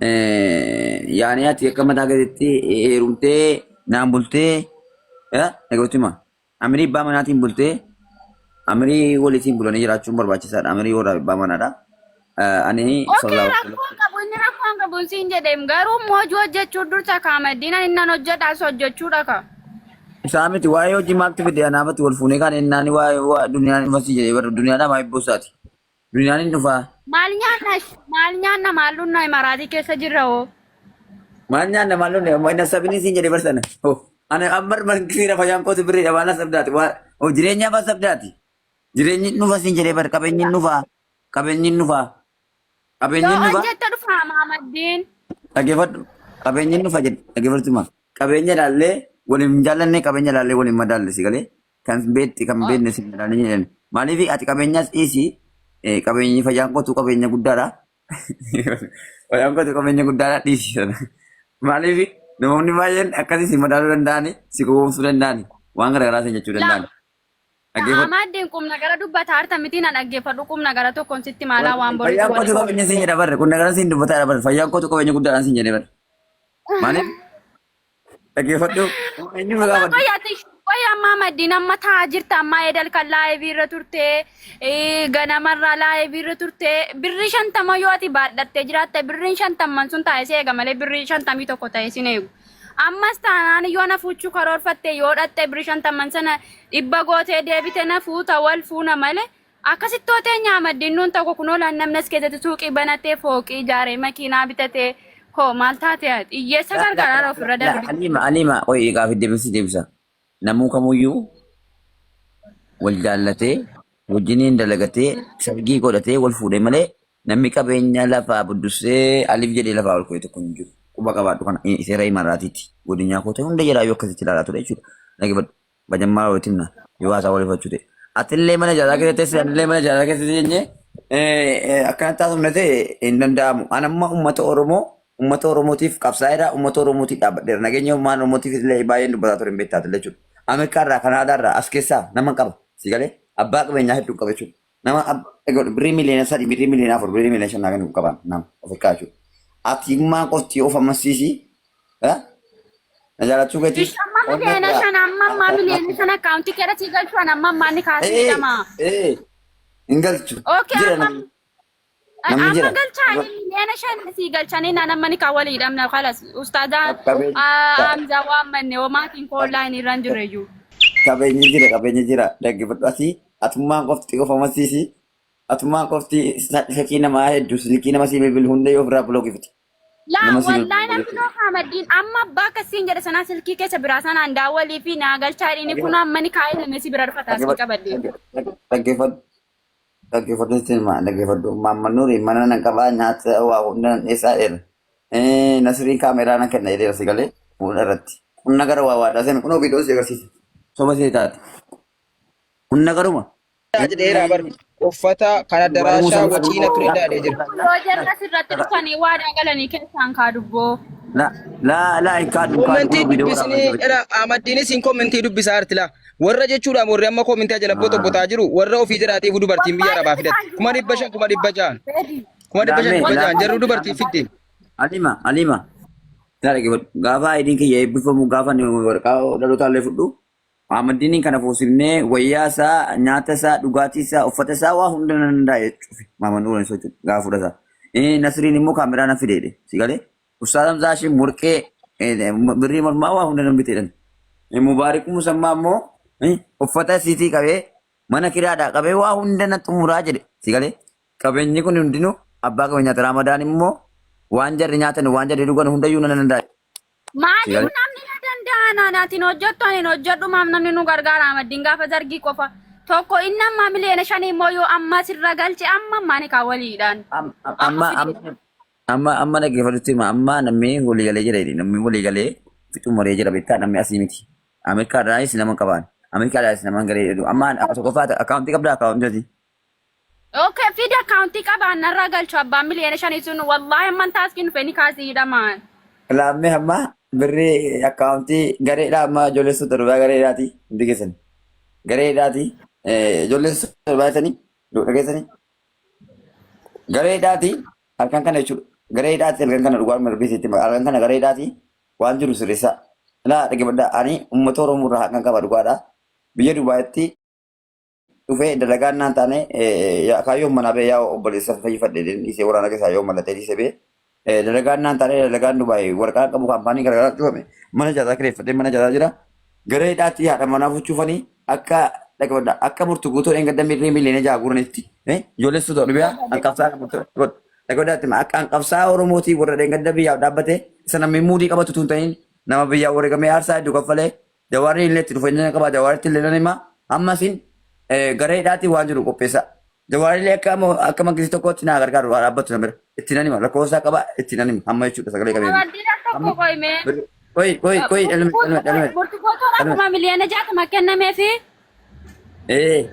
Yaani ati akka mataa keetitti heerumtee naan bultee dhaggeeffatu hima. Amirii abbaa manaatiin bultee amirii waliitiin bulanii jiraachuun barbaachisaadha. Amirii warra abbaa manaadha. Ani Okay, sallallahu rakkoon qabu inni rakkoon qabu siin jedheem garuu immoo hojii hojjechuu dursa kaamaddiin ani nan hojjedhaas hojjechuudha ka. Isaa miti waa'ee hojii maaltu fide anaafatti wal fuunee kaan ennaani waa'ee waa duniyaan dhufa si jedhee bara duniyaan namaa hibboo isaati. Duniyaan hin dhufaa. Maal nyaanna maal nyaanna maal dhunna imaraatii keessa jirra hoo. Maal nyaanna maal dhunne amma inni sabini siin jedhee barsana. Ho ana amma margisiira fayyaan kootu birriidha waan asabdaati. Waa ho jireenyaaf asabdaati. Jireenyi hin dhufa siin jedhee bar qabeenyi hin dhufaa. Qabeenyi hin dhufaa. Qabeenyi Yoo hin dhufaa. hojjette dhufa maamaddiin. Dhaggeeffadhu. Qabeenyi hin dhufa jedhe dhaggeeffadhu. Qabeenya ilaallee waliin hin jaallanne qabeenya ilaallee waliin madaalle si galee. Kan beekte kan beekne si madaalle jedhan. Maaliif ati qabeenyaas dhiisi qabeenyi fayyaan kootu qabeenya guddaadha. Fayyaan kootu qabeenya guddaadha dhiisi sana. Maaliif namoonni baay'een akkasii si madaaluu danda'ani si gowwoomsuu danda'ani waan garaagaraa si jechuu danda'ani. Dhaggeeffadhu. Amaaddiin qubna gara dubbataa harta miti na dhaggeeffadhu qubna gara tokkoon sitti maalaa waan boriitu Fayyaan kootu walitti. qabeenya siin jedha barre kun nagara siin dubbataa dha barre fayyaan kootu qabeenya guddaadhaan siin jedhe barre. Maaliif dhaggeeffadhu eenyu na gaafadhu. Qoyyaatti qoyya ammaa maddiin amma taa'aa jirta ammaa edal kan laayivii irra turte ganamarraa laayivii irra turte birrii 50 yoo ati baadhattee jiraatte birriin shantamman sun taa'ee si eega malee birrii 51 ta'ee sin eegu. Ammas taanaan yoo na fuuchuu karoorfatte yoo dhatte birrii shantamman sana 100 gootee deebite na fuuta wal fuuna malee akkasitti yoo ta'e nyaamaddiin nuun tokko kunoo laan namni as keessatti suuqii banatee fooqii ijaaree makiinaa bitatee hoo maal taate ati hiyyeessa gargaaraa ofirra darbi. Alima Alima qoy gaafi deebisi deebisa. Namuu kamuyyuu wal jaallatee wajjiniin dalagatee sargii godhatee wal fuudhe malee namni qabeenya lafaa buddussee alif jedhee lafaa ol ka'e tokko hin jiru. Quba qabaadhu kana seera imarraatiiti. Godinyaa koo ta'e hunda jalaa yoo akkasitti ilaalaa ture jechuudha. Dhaggeeffadhu. Bajammaa walitti himna yoo haasaa walifachuu ta'e. Atillee mana jaalaa keessa teesse anillee mana jaalaa keessa teenye akkanatti haasofne ta'e hin danda'amu. An amma uummata Oromoo uummata Oromootiif qabsaa'eera uummata Oromootiif dhaabbadheera. Nageenya uummata Oromootiif illee baay'een dubbataa ture hin beektaati jechuudha. Ameerikaa irraa Kanaadaa irraa as keessaa nama qaba. Si galee abbaa qabeenyaa hedduu qaba jechuudha. Nama birrii miliyoona 3, birrii miliyoona 4, birrii miliyoona 5 naa kennu qaban nama of hirkaa jechuudha. Ati immaa qofti of amansiisi. Na jaalachuu keetiif Ishi amma miliyoona 5 amma ammaa miliyoona 5 akkaawuntii keerra sii galchu an amma ammaa ni kaasii hidhama. Hin galchu. Okay Jira amma namni. Namni amma jira. galchaanii miliyoona 5 sii galchanii naan amma ni kaawwalii hidhamna kalas ustaazaa Qabeenya Hamzaa waan manne homaatiin koo online irra hin jirre iyyuu. Qabeenyi jira qabeenyi jira dhaggeeffadhu asii atummaan qofti of amansiisi atummaan qofti shakii namaa hedduu silkii nama sii bilbilu hunda yoo ofirraa block fiti. Laa Nama sii wallaahi bilbilu namni jechuudha. noo kaamaddiin amma abbaa akkasiin jedhe sanaa silkii keessa biraa sanaan daawwalii fi naa galchaa jedhini kun amma ni kaa'ee namni si bira dhufa taaskii qabadde. Dhaggeeffadhu dhaggeeffadhu sitti hima dhaggeeffadhu Maamman Nuuri mana nan qabaa nyaata waa hunda nan dhiyeessaa jedheera. Nasriin kaameeraa nan kenna jedheera si galee fuula irratti. Humna gara waa waadaa seenu kunoo viidiyoo si agarsiisa. Soba see taate. Humna garuma. Jedheera bar uffata kan addaraashaa wacii natti ilaalee jira. Yoo jarra sirratti dhufanii waadaa galanii keessaan kaa dubboo. La la la hin kaadhu hin kaadhu Commentii kunoo viidiyoo waraabaa dubbisinii jira. jedha Ahmaddiinis hin commentii dubbisaa jirti laa. Warra jechuudhaan warri amma commentii jala botobotaa jiru warra ofii jiraatiif dubartiin biyya Wallahi arabaa dubbisaan fidatte. Kuma jiru 500 600. Beedi. 500,000 Laamee 600 laamee jarru dubartii fidde. Alima Alima. Yaa dhaggeeffadhu. Gaafa ayidiin kiyya eebbifamu gaafa ani waraqaa dhalootaa illee fudhu Ahmaddiiniin kana fuusifnee wayyaa isaa, nyaata isaa, dhugaatii isaa, uffata isaa waa hunda nan danda'a jechuufi. Maamman Nuuraan isa jechuudha gaafa fuudha isaa. Nasriin immoo kaameraa na fide jedhe. Si galee? Ustaaz Hamzaa Hashim warqee birrii mormaa waa hunda nan bite jedhan. Mubaarik Musammaa immoo uffata isiitii qabee mana kiraadhaa qabee waa hunda na xumuraa jedhe. Si galee? Qabeenyi kun hundinuu abbaa qabeenyaati. Raamadaan immoo waan jarri nyaatan waan jarri dhugan hundayyuu nan danda'a. Si Maaliif galee? namni na danda'a naanaatiin hojjettu ani hin hojjedhu maaf namni nu gargaara Ahmaddiin gaafa zargii qofa. Tokko inni ammaa miliyoona 5 immoo yoo amma sirra galche amma ammaa ni kaawwaliidhaan. Amma Amma amma fide. amma amma dhaggeeffatutti hima amma namni walii galee jira jedhe namni walii galee fixuu maree jira beektaa namni asii miti. Ameerikaadhaayis nama qabaan Ameerikaadhaayis nama galee jedhu amma tokkoffaa akkaawuntii qabdaa akkaawuntii ati. Okay, fide akkaawuntii qabaan narra galchu abbaan miliyoona 5 sun wallaahi amman taaskiin dhufe ni kaasii hidhamaan. Laammee amma birrii akkaawuntii gareedhaa amma ijoollee suuta durbaa gareedhaati hundi keessan gareedhaati ijoollee suuta durbaa jettanii dhageessanii gareedhaati halkan kana jechuudha. Gara hidhaatti halkan kana dhugaan marbiisitti halkan kana gara hidhaatti waan jiru sirreessaa. Ilaa dhaggeeffadhaa ani uummata Oromoo irraa haqan qaba dhugaadha. Biyya Dubaayitti dhufee dalagaan naan taane kaayyoon manaa ba'e yaa obboleessa fayyifadhe dhiisee waraana keessaa yoo mallatee dhiisee ba'e dalagaan naan taane dalagaan Dubaay waraqaa qabu kaampaanii garaagaraa cufame mana jaataa kireeffadhee mana jaataa jira. Gara hidhaatti haadha manaa fuchuufanii akka dhaggeeffadhaa akka murtu guutuu dheengadda mirrii miliyoona ja'a guuranitti ijoollee suuta dhubiyaa hanqabsaa dhaggeeffadhaatti akka hanqabsaa Oromootii warra dheengadda biyyaaf dhaabbate isa namni muudii qabatu tun ta'in nama biyyaaf wareegamee aarsaa hedduu kaffalee Jawaarri illee itti dhufeenya qaba Jawaaritti illee nan hima amma isin gara hidhaatti waan jiru qopheessa. Jawaarri illee akka akka mangistii tokkootti naa gargaaru haa dhaabbatu na bira itti nan hima lakkoofsa qaba itti nan hima amma jechuudha sagalee qabee. Amantiin al tokko qoyme. Qoy qoy qoy dhalme dhalme dhalme. Burtukootoo akkuma miliyoona 60 kennameefi. Ee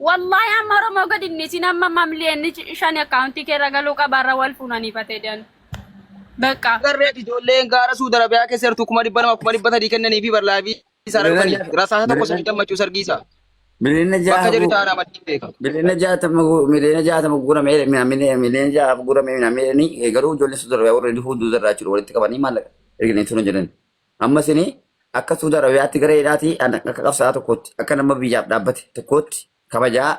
Wallahi amma Oromoo gadi inni isin amma amma miliyoonni 5 akkaawuntii keerra galuu qabaarra wal fuunaniifatee dan. Bakka. Garreet ijoolleen gaara Suudi Arabiyaa keessa jirtu 200,000 300,000 kennanii fi barlaafii isaa Miliyoona dhufanii ja'a rasaasa tokko miliyoona sadii gammachuu sargiisa. miliyoona 6 Bakka jedhu taa'an amantiin beeka. Miliyoona 60 guuramee miliyoona 6 guuramee minamee garuu ijoolleen Suudi Arabiyaa warra hunduu irraa jechuudha walitti qabanii maallaqa erganii turan jedhan. Amma isin akka Suudi Arabiyaatti gara hidhaatti akka qabsaa'aa tokkootti akka nama biyyaaf dhaabbate tokkootti kabajaa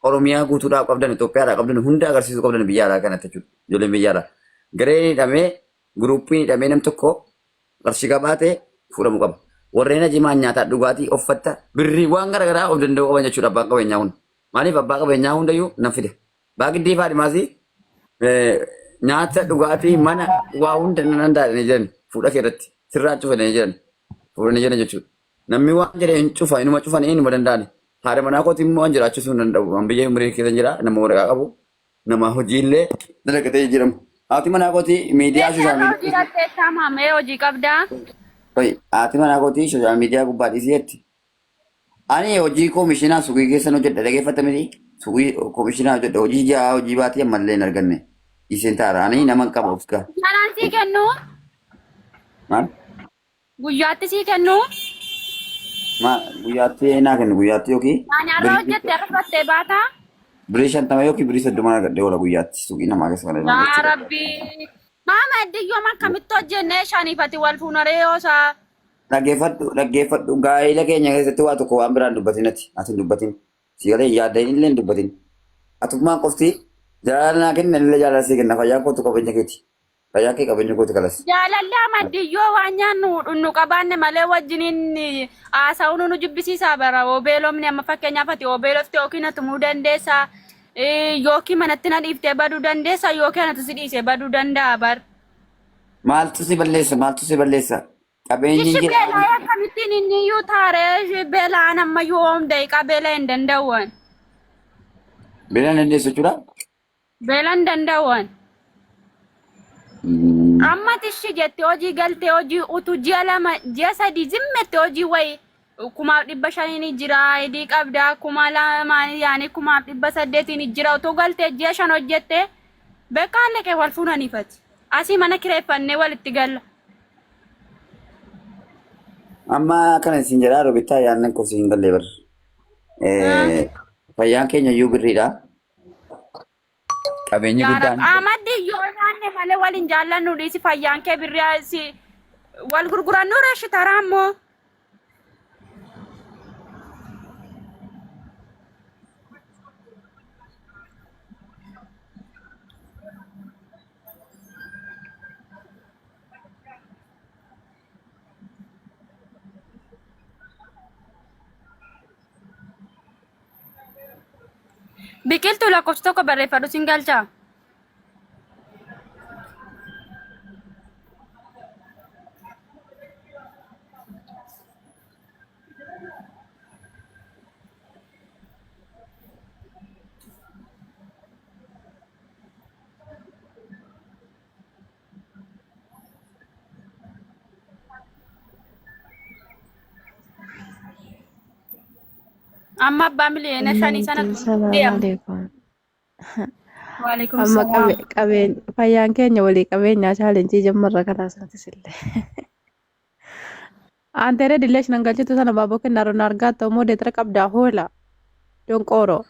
Oromiyaa guutuudhaaf qabdan Itoophiyaadhaaf qabdan hunda agarsiisuu qabdan biyya alaa kanatti jechuudha. Ijoolleen biyya alaa. Gareen hidhamee guruuppiin hidhamee nam tokko qarshii qabaate fuudhamuu qaba. Warreen ajimaan nyaataa dhugaatii uffatta birrii waan garaagaraa of danda'uu qaban jechuudha abbaan qabeenyaa kun. Maaliif abbaa qabeenyaa hundayyuu nan fida. Baagiddii Faadhimaasii nyaata dhugaatii mana waa hunda nan danda'anii jiran fuudha kee irratti sirraa cufanii jiran fuudhanii jiran jechuudha. Namni waan jedhe hin cufa inuma cufanii inuma danda'ani. Haadha manaa kootii immoo an jiraachisuu hin danda'u. An biyya umurii keessa jira nama waraqaa qabu nama hojiillee dalagatee jiramu. Haati manaa kootii miidiyaa Eessi sooshaal har'a hojii miidiyaa dhabdeettaa maamee hojii qabdaa? Haati manaa kootii sooshaal miidiyaa gubbaa dhiisii jetti. Ani hojii koomishinaa suuqii keessan hojjedha dhageeffatta miti. Suuqii koomishinaa hojjedha hojii ja'a hojii baatii ammallee hin arganne. Dhiiseen taara ani nama hin qabu of gaa. Guyyaadhaan sii kennu? Maal? Guyyaatti sii kennu? Maal guyyaatti naa kennu guyyaatti yookiin Ani har'a birii hojjette har'a fudhattee baataa? birii 50 yookiin birii 30 argadhee oola guyyaatti suuqii namaa keessa kan Yaa jechuudha. Rabbii. Maama addiyyoo akkamitti hojjennee shaniifati wal fuunaree yoosaa? Dhaggeeffadhu dhaggeeffadhu gaa'ela keenya keessatti waa tokko waan biraan dubbatin ati ati hin dubbatin si galee yaadda illee hin dubbatin atummaan qofti jaalala naa kenna illee jaalala sii kenna fayyaan kootu qabeenya keeti fayyaan kee qabeenya kooti kalas. Jaalalli amaddiyyoo waan nyaannu dhunnu qabaanne malee wajjiniin haasa'uun nu jibbisiisaa bara obeelomni amma fakkeenyaaf ati obeelofte yookiin atumuu dandeessa yookiin manatti na dhiiftee baduu dandeessa yookiin anatu si dhiisee baduu danda'a bar. Maaltu si balleessa maaltu si balleessa qabeenyi Ishi jira beela'ee akkamittiin inni iyyuu taaree beela'aan ammayyuu oom daqiiqaa beela hin danda'uwan. Beela hin dandeessu jechuudha. Beela hin danda'uwan. Amma tishi jette hojii galtee hojii utuu ji'a 2 ji'a 3 zimmette hojii wayi 5,500 jira idii qabda 2,000 yaani 5,800 jira utuu galtee ji'a 5 hojjette beekaa leqee wal fuunaniifati. Asii mana kireeffannee walitti galla. Amma kana isin jedhaa rubittaa yaadnan koo hin galle bar. Fayyaan keenya iyyuu birriidha. Qabeenyi Yaa guddaan. Rabbi Ahmad yoo nyaanne malee wal hin jaallannu dhiisi fayyaan kee birrii si wal gurgurannu reeshi taraa immoo. Biqiltuu lakkoofsa tokko barreeffadhu sin galchaa. Amma abbaa miliyoona 5 sana Salaam deema. alaikum. Waalaikum Amma salaam. qabe qabeen fayyaan keenya walii qabeenyaa chaalenjii jammarra karaa sanatis illee. Aanteeree dilleesh nan galchitu sana baaboo kennaa roon argaattu ammoo deetara qabdaa hoola donqooroo.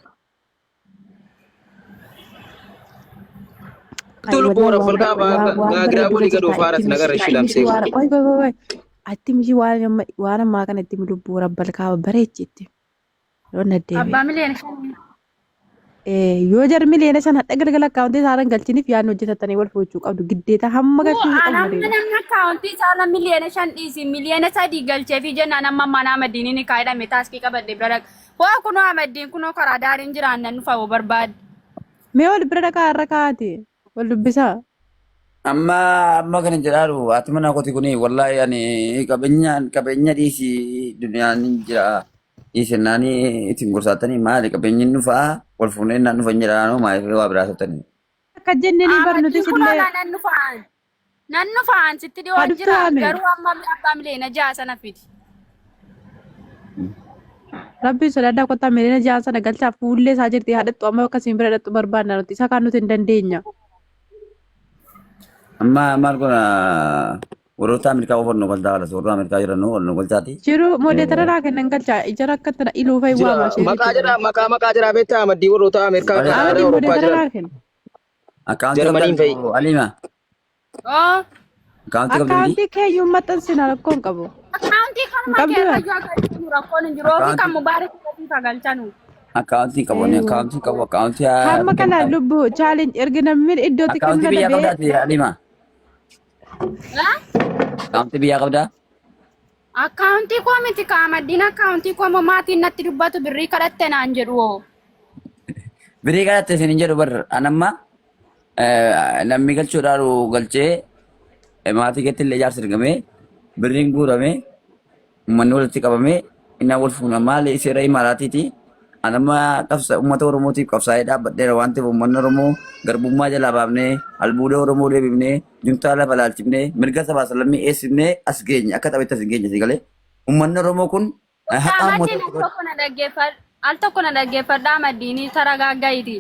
Ay, Lubbuu wallahi rabbal waan kaaba waan waan gaagiraa bareedu walii irra gadoo jirta. faaras Itti nagarra mishi ishii itti lamsee mishi waan qoy qoy qoy qoy. Itti mishi waan amma waan ammaa kana itti lubbuu rabbal kaaba bareechi itti. Yoo na deebi'e. Abbaa miliyoona 5. Yoo jar miliyoona 5 hadha galgala akkaawuntii isaarra hin galchiniif yaadni hojjetatanii wal fuuchuu qabdu. Giddeeta hamma Hoo galchuu an fixan amma malee. namni akkaawuntii isaarra miliyoona 5 dhiisi miliyoona 3 galcheefi jennaan amma mana Amaddiin ni kaa'edhame taaskii qabadhe bira dhaqa. Hoo kunoo Amaddiin kunoo karaa daariin jiraan nan dhufa hoo barbaade. Mee wal bira dhaqaa irra kaa'aati. Wal dubbisaa. Amma amma kana jedhaaru haati manaa kooti kuni wallaahi ani qabeenyaan qabeenya dhiisi duniyaan hin jira dhiisi naani ittiin gorsaatanii maali qabeenyi hin dhufaa wal fuunee naan dhufa hin jedhaa maaliif waa biraa sottanii. Akka jennee ni bar Amaddiin nutis kunoo illee. nan dhufaan. Nan dhufaan sitti Haa dhiyoon dhuftuu jira haame. garuu amma abbaa miliyoona 6 sana fidi. Rabbiin sodaadhaa kottaa miliyoona 6 sana galchaa fuullee isaa jirti haadhattu amma akka isin bira dhaqxu barbaanna nuti isa kaan nuti hin dandeenya. Amma maal goona warroota Ameerikaa qofa nu galchaa galas warra Ameerikaa jiran nu galchaati. Jiru moodeetara naa kennan galchaa ijara akka tana iluu fa'i Jira waama ishee maqaa jechuudha. jira maqaa maqaa jira beektaa Amaddii warroota Ameerikaa Amaddi Kanaadaa Amaddi Awurooppaa moodeetara jiran naa kenna. Akkaawuntii Jarmaniin fa'i. qabdaa Aliima Oo. akkaawuntii qabdu miti. Akkaawuntii keeyyuu maxxansina rakkoo hin qabu. Akkaawuntii Hin kanuma qabdu keessa yaa? iyyuu agarsiisu rakkoon hin jiru. Ofii kan Akkaawuntii mubaarak ofii kagalchanu. akkaawuntii qabu ani Eewwa. akkaawuntii qabu akkaawuntii Hamma biyya kana qabu. lubbuu challenge erga namni iddootti Akkaawuntii kennuu biyyaa dadhabee qabdaati Aliima. Akkaawuntii biyyaa qabdaa. Akkaawuntii koo miti kaamaddiin akkaawuntii koo immoo maatiin natti dubbatu birrii kadhatte naan jedhu hoo. Birii kadhatte isin hin jedhu bar anamma namni galchuudhaan galchee maatii keetti illee ijaarsa ergamee birriin guuramee uummanni walitti qabamee inni wal fuuna maali seera imaaraatiiti. Anamma qabsa uummata Oromootiif qabsaa'ee dhaabbadheera waan ta'eef uummanni Oromoo garbummaa jalaa baafnee albuuda Oromoo deebifnee juntaa lafa laalchifnee mirga sabaa sablammii eessifnee as geenye akka taphetti as hin geenye si galee uummanni Oromoo kun haqa Amaddiin uummata al tokko na dhaggeeffadhu. Al tokko na dhaggeeffadhu Amaddiin taragaagga'iiti.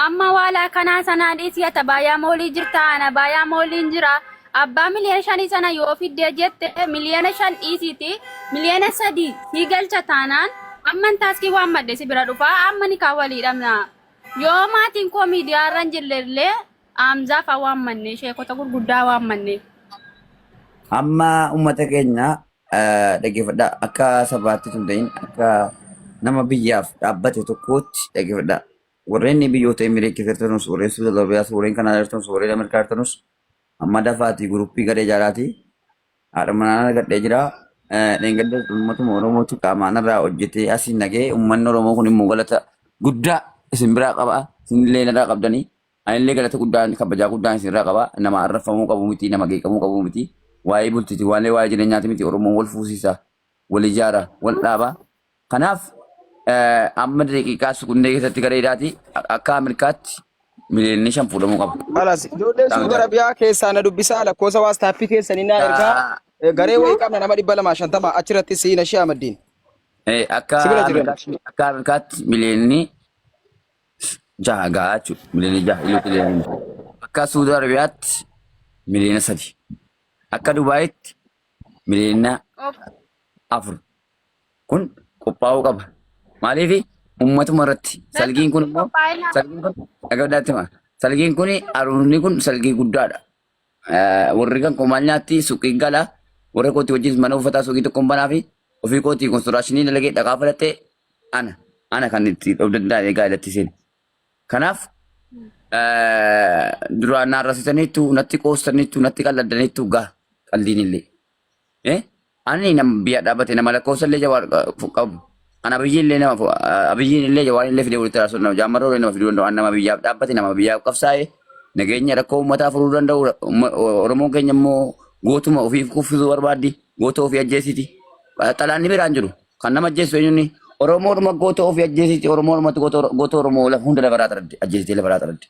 Amma waala kanaa sanaa dhiisii ati abaayaa moolii jirta ana abaayaa mooliin jira. Abbaa miliyoona 5 sana yoo fiddee jette miliyoona 5 dhiisiiti miliyoona 3 sii galcha taanaan amman taaskii waan madde si bira dhufaa amma ni kaa walii dhabna. Yoo maatiin koo miidiyaa irra hin jirre illee Amzaa fa'aa waan manne sheekota gurguddaa waan manne. Amma uummata keenya dhaggeeffadhaa akka sabaatti tun ta'in akka nama biyyaaf dhaabbate tokkootti dhaggeeffadhaa. Warreen biyyoota Emireet keessa jirtanus, warreen Suudi Arabiyaas, warreen Kanaadaa jirtanus, warreen Ameerikaa jirtanus amma dafaatii guruppii garee ijaaraatii haadha manaa argadhee jira. Dheengadda uummatuma Oromootu qaamaan irraa hojjetee asiin nagee uummanni Oromoo kun immoo galata guddaa isin biraa qaba. Isinillee narraa qabdanii. Anillee galata guddaan kabajaa guddaan isin irraa qaba. Nama arrabfamuu qabu miti, nama qeeqamuu qabu miti. Waa'ee bultiiti, waa'ee waa'ee jireenyaati miti. Oromoon wal fuusiisa, wal ijaara, wal dhaaba. Kanaaf amma daqiiqaa sukundee keessatti gareedhaati akka Ameerikaatti miliyoonni 5 fuudhamuu qaba. Kalas ijoolleen Suudi Arabiyaa keessaa na dubbisaa lakkoofsa waastaappii keessanii naa ergaa garee wayii qabna nama 250 achirratti siina ishee Amaddiin. Akka Si bira jiran. Ameerikaatti akka Ameerikaatti miliyoonni 6 gahaa jechuudha. Miliyoonni 6 iluutti miliyoonni. Akka Suudi Arabiyaatti miliyoona 3. Akka Dubaayitti miliyoona 4. Kun qophaa'uu qaba. Maaliif uummatuma irratti salgiin kun immoo salgiin kun dhaggeeffadhaatti hima. Salgiin kun aruurni kun salgii guddaadha. Warri kan koo maal nyaatti suuqii gala warra kootii wajjin mana uffataa suuqii tokkoon banaa fi ofii kootii konistiraashinii dalagee dhaqaa fudhattee ana ana kan itti of danda'an egaa ilatti seene. Kanaaf duraan na arrasitaniittu natti qoostaniittu natti qalladdaniittu gaa qaldiin illee. Eh? Ani nama biyya dhaabbate nama lakkoofsa illee jawaar qabu. Ana abiyyiin illee nama abiyyiin illee jawaar illee fidee walitti araarsu danda'u. Jaammarroo illee nama fiduu danda'u. Ani nama biyyaaf dhaabbate nama biyyaaf qabsaa'e nageenya rakkoo uummataa furuu danda'u. Oromoon keenya immoo gootuma ofiif kuffisuu barbaaddi. Goota ofii ajjeesiti. Xalaanni biraan jiru. Kan nama ajjeessu eenyuuni? Oromoodhuma goota ofii ajjeesiti. Oromoodhumatti goota Oromoo lafa hunda lafarraa xaradde. Ajjeesitee lafarraa xaradde.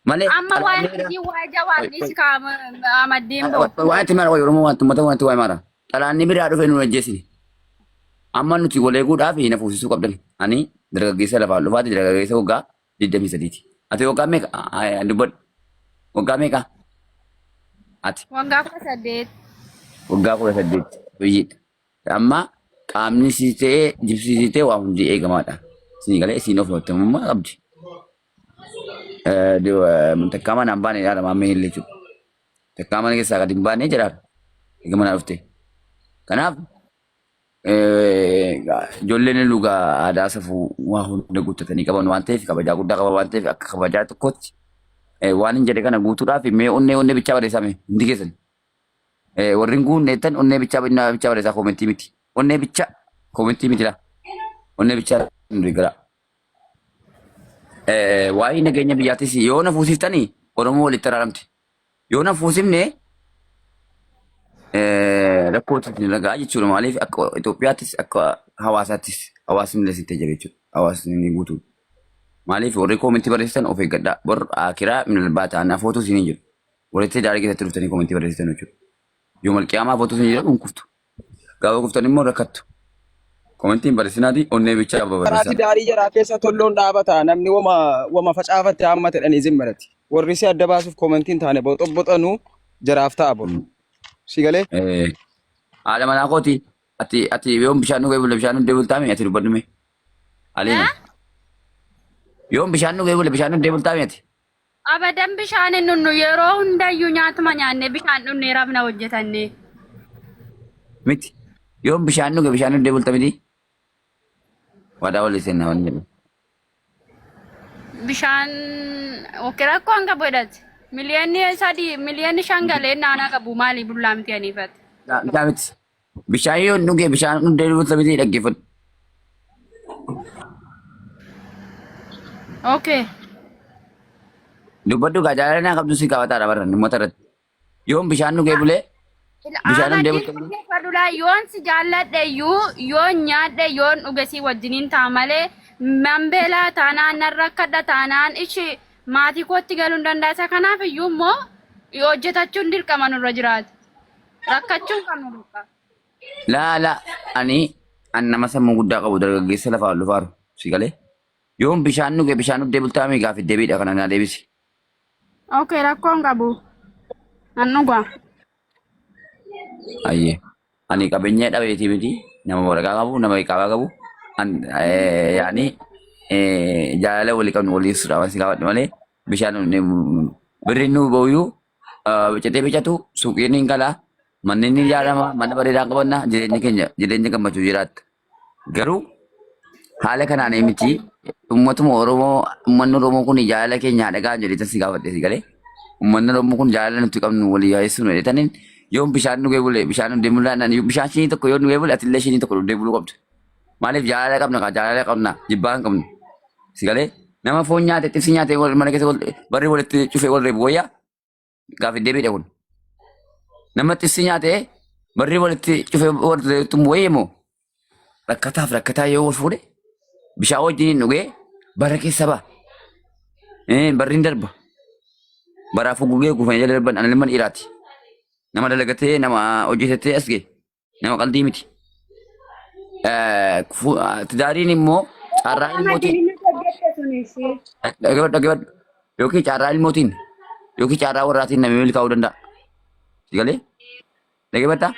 Malee Amma waan xalaanni biraa isii waa jawaar dhiisi kaa Amaddiin boo. Waan itti mara Oromoo waan uummata waan itti waa'ee mara. Xalaanni biraa dhufee nu ajjeesine. Amma nuti wal eeguudhaaf na fuusisuu qabdan. Ani dargaggeessa lafaan dhufaati dargaggeessa waggaa 23ti. Ati waggaa meeqa? Dubbadhu. Waggaa meeqa? Ati Waggaa 18. waggaa 18 biyyiidha. Amma qaamni sii ta'ee jibsii sii ta'ee waa hundi eegamaadha. Isin galee isiin of wattamummaa qabdi. Takkaa mana hin baane jedha maammeen illee jechuudha. Takkaa mana keessaa gadi hin baane jedha. Egaa mana dhufte. Kanaaf ijoolleen lugaa aadaa safuu waa hunda guuttatanii qaban waan ta'eef kabajaa guddaa qaban waan ta'eef akka kabajaa tokkotti waan hin jedhe kana guutuudhaaf mee onnee onnee bichaa barreessaa mee hundi keessan. Warri hin guunne jettan onnee bichaa bichaa barreessaa koomentii miti. Onnee bichaa koomentii miti laa. Onnee bichaa nu deeggaraa. Waa'ee nageenya biyyaattis yoo na fuusiftanii Oromoo walitti araaramti. Yoo na fuusifne rakkootu itti ragaa jechuudha. Maaliif akka Itoophiyaattis akka hawaasaattis hawaasni illee sitti jira jechuudha. Hawaasni ni guutuu. Maaliif warri koomentii barreessitan of eeggadhaa. Bor akiraa minalbaa ta'an afootu isin hin jiru. Walitti daarii keessatti dhuftanii koomentii barreessitan jechuudha. Yoo malqiyaamaa afootu isin hin jiru hin kuftu. Gaafa kuftan immoo rakkattu. Komentiin barreessinaati onnee bichaa Karaati babarreessaa. daarii jaraa keessa tolloon dhaabata namni wama wama facaafatte hamma jedhanii zimmarati. Warri si adda baasuuf komentiin taane boxoboxanuu jaraaf ta'a boru. Si galee? Haadha manaa kooti ati ati yoom bishaan dhugee bule bishaan dhugdee bultaame ati dubbadhu mee. Aliima. Yoom bishaan dhugee bule bishaan dhugdee bultaame ati. Abadan bishaan hin dhunnu yeroo hundayyuu nyaatuma nyaannee bishaan dhunnee rafna hojjetannee. Miti. Yoom bishaan dhuge bishaan dhugdee bulta miti. Waadaa walii seenna waan jedhu. Bishaan okkee rakkoo hanga godhate. Miliyoonni 3 miliyoonni 5 galee naanaa qabu maali bullaa miti aniifate. Bishaan miti. Bishaan yoo dhuge bishaan dhugdee bulta miti dhaggeeffadhu. Okay. Dubbadhu gaa jaalala naa qabdu si qabataadha barra uummata irratti. Yoom bishaan dhugee bulee bishaan dhugdee Ahmadiin bulta miti. dhaggeeffadhu laa yoon si jaalladhe iyyuu yoon nyaadhe yoon dhuge si wajjiniin ta'a malee manbeelaa taanaan nan rakkadha taanaan ishi maatii kootti galuu hin danda'a. Isa kanaaf iyyuu immoo hojjetachuun dirqama nurra jiraata. Rakkachuun kan nu dhufa. Laa laa ani an nama sammuu guddaa qabu dargaggeessa lafaa ol dhufaaru si galee. Yoom bishaan dhuge bishaan dhugdee bultaa mi gaafi deebiidha kana naa deebisi. Okay, rakkoon qabu. Nan dhuga. Ayyee. Ani qabeenya dhabeetii miti nama waraqaa qabu nama iqaabaa qabu an yaani jaalala walii qabnu walii ibsuudhaaf asi gaafadhu malee bishaan birriin nu ba'uyyuu bicatee bicatu suuqiin hin galaa manneen ni ijaarama mana bareedaa qabanna jireenya keenya jireenya gammachuu jiraatta. Garuu haala kanaan miti uummatuma Oromoo uummanni Oromoo kun jaalala keenya haadha gahaan jedhee si gaafadhe si galee uummanni Oromoo kun jaalala nuti qabnu walii yaa'essuun jedhetaniin yoom bishaan dhugee bule bishaan dhugdee bulaan bishaan shinii tokko yoo dhugee bule atillee shinii tokko dhugdee buluu qabda. Maaliif jaalala qabna kaa jaalala qabna jibbaa hin qabnu. Si galee nama foon nyaate xibsi nyaate wal mana keessa wal barri walitti cufee wal reebu wayyaa gaaffii deebiidha kun. Nama xibsi nyaate barri walitti cufee wal reebu wayya moo rakkataaf rakkataa yoo wal fuudhe bishaan wajjin hin dhugee bara keessa ba'a. Barri hin darba. Baraaf gugee gufanii jala darban ana ilma dhiiraati. Nama dalagatee nama hojjetatee as ga'e. Nama qaldii miti. Tidaariin immoo carraa ilmootiin dhaggeeffadhu dhaggeeffadhu yookiin carraa ilmootiin yookiin carraa warraatiin namni milkaa'uu danda'a. Si galee? Dhaggeeffattaa?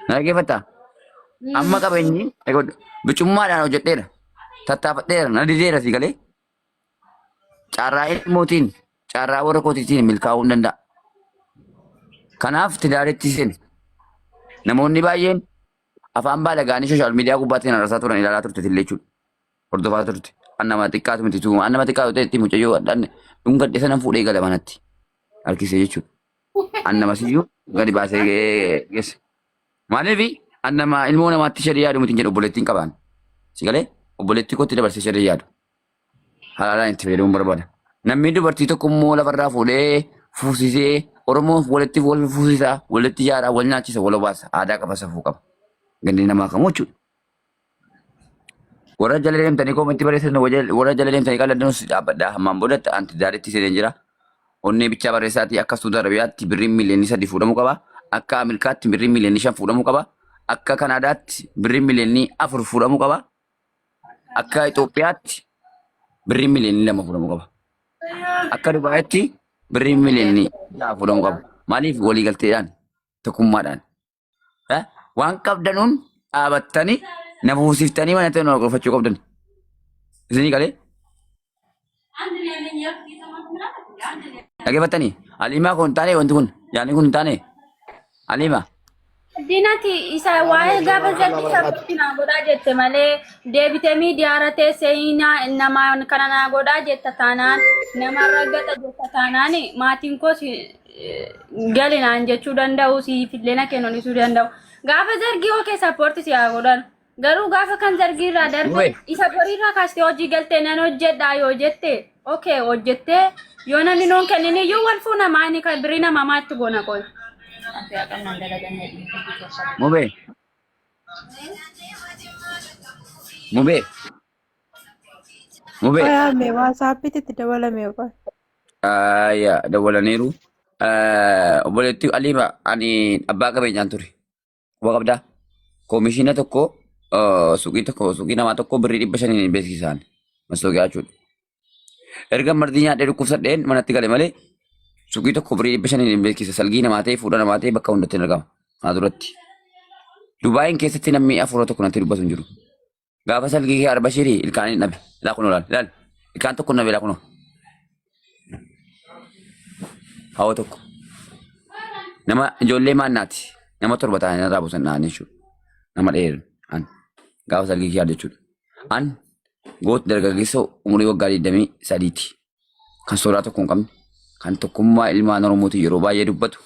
Na dhaggeeffattaa? Amma qabeenyi dhaggeeffadhu bicummaadhaan hojjedheera. Tattaafadheera na dideera si galee? Carraa ilmootiin carraa warra kootiitiin milkaa'uu hin danda'a. Kanaaf tidaaritti seeni. Namoonni baay'een afaan baalagaanii sooshaal miidiyaa gubbaatti kan arrasaa turan ilaalaa turte illee jechuudha. Hordofaa turte. An nama xiqqaatu miti tuuma. An nama xiqqaatu ta'etti mucayyoo adhaan dhungadhe sanan fuudhee gala manatti harkisee jechuudha. An nama siyyuu gadi baasee geesse. Maaliif an nama ilmoo namaatti sharii yaadu miti hin jedhu obboleettiin qabaan. Si galee obboleettii kootti dabarsee sharii yaadu. Halaalaan itti fayyadamuun barbaada. Namni dubartii tokko immoo lafarraa fuudhee fuusisee Oromoo walitti wal fuusisa, walitti ijaaraa, wal nyaachisa, wal obaasa. Aadaa qaba, safuu qaba. Gandi namaa kamuu jechuudha. Warra jala deemtanii koomentii barreessan warra jala deemtanii qalladdanus dhaabbadha. Hammaan boodatti anti daaritti seenee jira. Onnee bichaa barreessaatii akka Suudi Arabiyaatti birriin miliyoonni 3 fuudhamuu qaba. Akka Ameerikaatti birriin miliyoonni 5 fuudhamuu qaba. Akka Kanaadaatti birriin miliyoonni 4 fuudhamuu qaba. Akka Itoophiyaatti birriin miliyoonni 2 fuudhamuu qaba. Akka Dubaayitti birriin miliyoonni 6 fuudhamuu qaba. Maaliif waliigalteedhaan tokkummaadhaan. Waan qabdanuun dhaabattanii na fuusiftanii mana ta'e na horfachuu qabdan. Isinii galee? Dhaggeeffattanii? Aliimaa kun hin taane wanti kun yaadni kun hin taane. Aliima. Dinati isa waa'ee gaafa zargi sabatti naa godhaa jette malee deebitee miidiyaarra teessee namaan kana naa godhaa jetta taanaan namarra gata jetta taanaan maatiin koos gali naan jechuu danda'u siif illee na kennu dhiisuu danda'u. Gaafa zargii okee sappoorti si haa godhan. Garuu gaafa kan zargii irraa darbe Mubee. isa borii irraa kaastee hojii galtee nan hojjedhaa yoo jette okee hojjettee yoo namni nuun kennin iyyuu wal fuuna maani kan birii namaa maatti goona qoy. Mubee. Mubee. Mubee. Qoyaame waasaappiitti itti dabalame qoy. Ayya dawwalaniiru. Obboleettii Aliima ani abbaa qabeenyaan ture. Quba qabdaa? Koomishina tokko suuqii tokko suuqii namaa tokko birrii 500n beeksisaan mastooqiyaa jechuudha. Erga mardii nyaadhee dhukkubsadheen manatti gale malee suuqii tokko birrii 500n beeksisa. Salgii namaa ta'e fuudha namaa ta'e bakka hundatti hin argama. Kana duratti. Dubaayin keessatti namni afuura tokko natti dubbatu hin jiru. Gaafa salgii kee arba shirii ilkaan hin dhabe. Ilaa kunoo laal laal. Ilkaan tokko hin dhabe ilaa kunoo. Hawa tokko. Nama ijoollee maannaati. Nama torba ta'anii narraa buusan dha'anii jechuudha. Nama dheeran an gaafa salgii kee jechuudha. An goota dargaggeessa umurii waggaa 23ti. Kan sodaa tokko hin qabne. Kan tokkummaa ilmaan Oromootiin yeroo baay'ee dubbatu.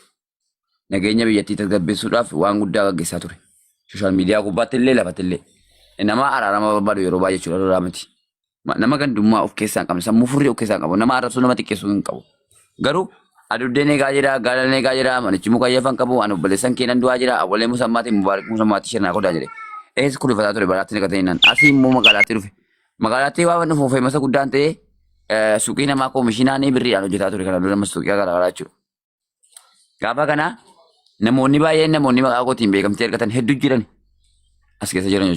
Nageenya biyyattii tasgabbeessuudhaaf waan guddaa gaggeessaa ture. Sooshaal miidiyaa gubbaatti illee lafatti illee. Nama araarama barbaadu yeroo baay'ee jechuudha lolaa miti. Nama gandummaa of keessaa hin qabne, sammuu furrii of keessaa hin qabu, nama arrabsuu nama xiqqeessuu hin qabu. Garuu aduddeen eegaa jira, gaalaan eegaa jira, manichi muka yeefan qabu, ani obboleessan kee nan du'aa jira, awwalee musammaatiin mubaarak musammaatii shirnaa qodaa jedhe. Ees kulifataa ture balaatti naqatee nan. Asii immoo magaalaatti dhufe. Magaalaatti waan dhufuuf feemasa guddaan ta'ee suuqii namaa koomishinaan birriidhaan hojjetaa ture kana dura nama suuqii garaagaraa jechuudha. Gaafa kana namoonni baay'een namoonni maqaa kootiin beekamtii argatan hedduu jiran as keessa jiran jechuudha.